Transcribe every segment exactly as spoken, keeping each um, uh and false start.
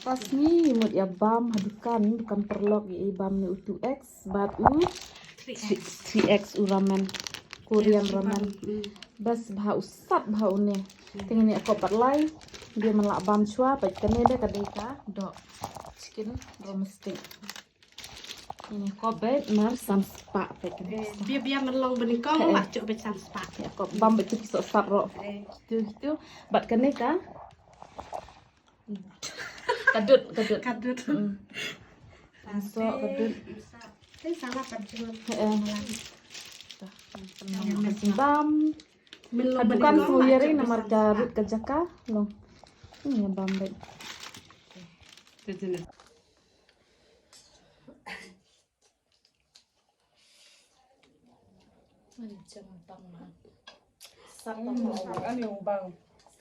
Pas ngi mut ïa bam ha dukan, dukan paralok, ïa i bam ne u two X bad u three X u ramen, Korean ramen. Bas bha u sat bha une. Te ngin ïa kop pat lai. Dei man la bam shuwa pat kane de ka dei ka doh chicken drumstick. Ini ko bet mar san spah bet kane. Bia bia man long bani kong ma chok bet san spah. Ya ko bam bet tu kiso sat ro. Tu tu bat kane ka. Kadut kadut. Kadut. So kadut. Ini salah kadut. Eh. Bam. Dukan suyari namar ka rut ka jaka long. Ini bam bet. Ani jong bang ma. Sat ma. Ani jong bang.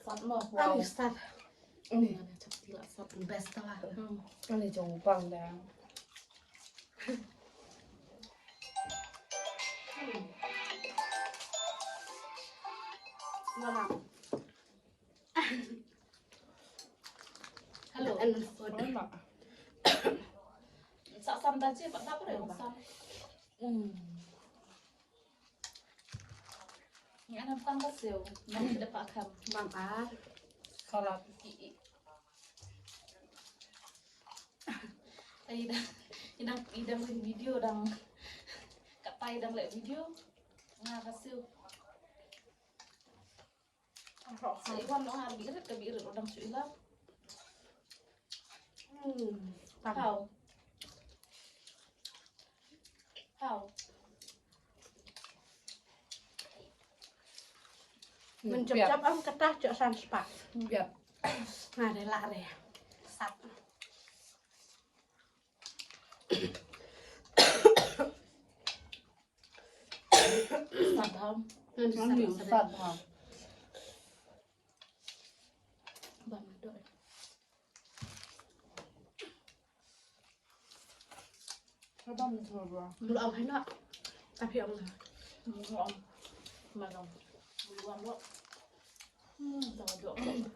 Sat ma. Ani sat. Ani. Ani chap tila sat best lah. Ani jong bang da. Mana? Hello. Sa sam da je ba da pre sam. Hmm. Ni ana bukan ka seo. Nanti dapat kam. Mam ar. Salat. Ai da. Idang idang video dang. Katai dang lek video. Nga ka seo. Sa iwan noh ar birit ka birit udang su ilam. Hmm. How? How? Menjep-jep am ketah cok san sepak. Yep. Nah, rela re. Sat. Sat ham. Ngan sat ham. Bam doi. Bam doi. Lu ang hina. Tapi ang. Lu ang. Malam. Lu ang lo. Hmm, bam doi.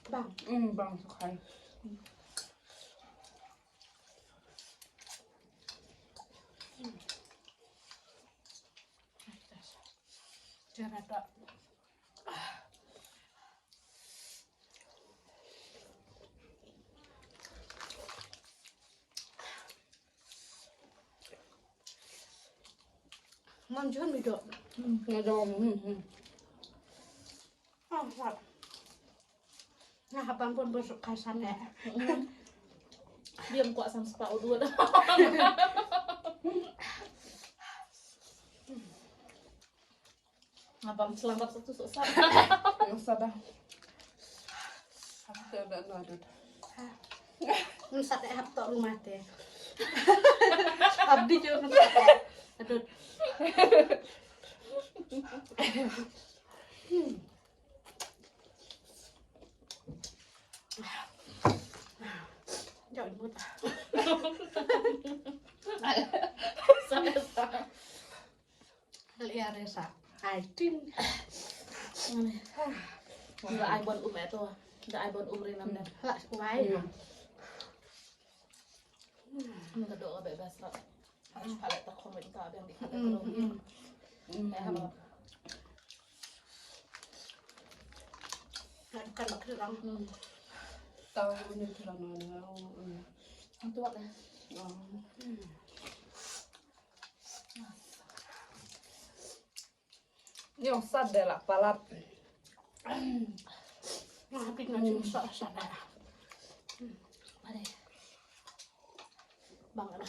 Bam. Hmm, bam sukai. Cara tak. Manjun mi dok. Hmm, ya dok. Hmm, hmm. Ah, sat. Nga hap ban pun besok kai sat eh. Dia mkuak sam sepak udut. Nga bam selang bab satu sok sat. Nga sat dah. Sat dah, dah, dah, dah. Ngan sat eh hap tok rumah te. Abdi je ngan sat eh. Aduh. Hmm. Jauh imut. Sat eh sat. Kali ya resa. Ai tin. Nda ai bon um eh to. Nda ai bon um ri nam ne. Lah wai. Nda do ka be bas. Ai pale ta khom ta be di ka. Hmm. Eh haba. Kan bak rang. Tahu ini terang ada. Itu apa? Oh. Ïong sat de la palat. Nga hapit na jing sat sat de. Pare. Bang ana.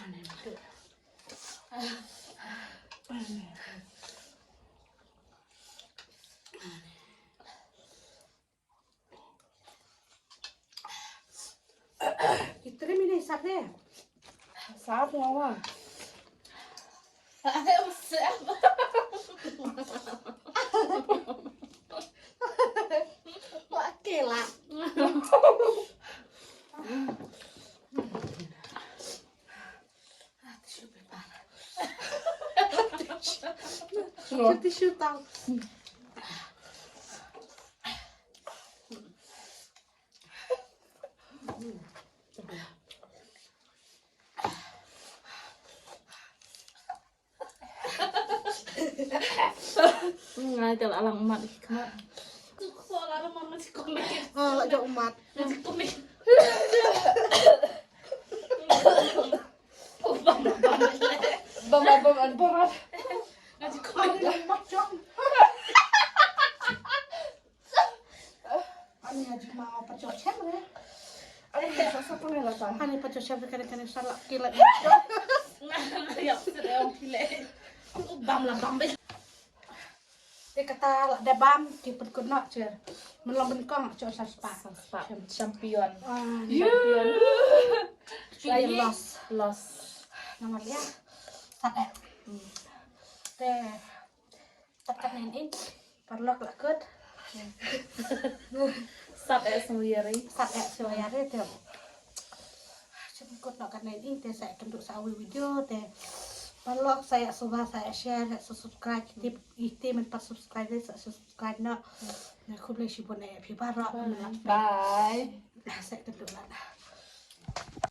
Ane matu. Itri mini sat de. Sat ngawa. Wa kela. Tissue paper. Tissue tang. Ngai te la lang mat ki mat. Ko la lang mat ki mat. Ah, la jok mat. Mat ki mat. Bam bam bam. Bam bam bam bam. Mat ki mat. Ani aji ma apa jok chem re. Ani sa sa pun la ta. Ani pa jok chem re kane kane sa la kila. Ya sere ong kile. Bam la bam be. Te kata la de bam ki pynkut noh jer. Mynlong nyngkong jok sa spa. Sa spa. Champion. Ah, champion. Lagi los. Los. Namar ïa. Sat eh. Te. Tat katne in. Parlok la kut. Sat eh sngewriah. Sat eh sngewriah te. Shu pynkut noh katne in te sa ïakynduh sa ïa uwei u video te. Parlok sa ïa sngewbha sa ïa share sa subscribe. Ite, ite men pat subscribe te sa subscribe noh. Nga khublei shibun ïa phi baroh. Bye. Sa ïakynduh noh.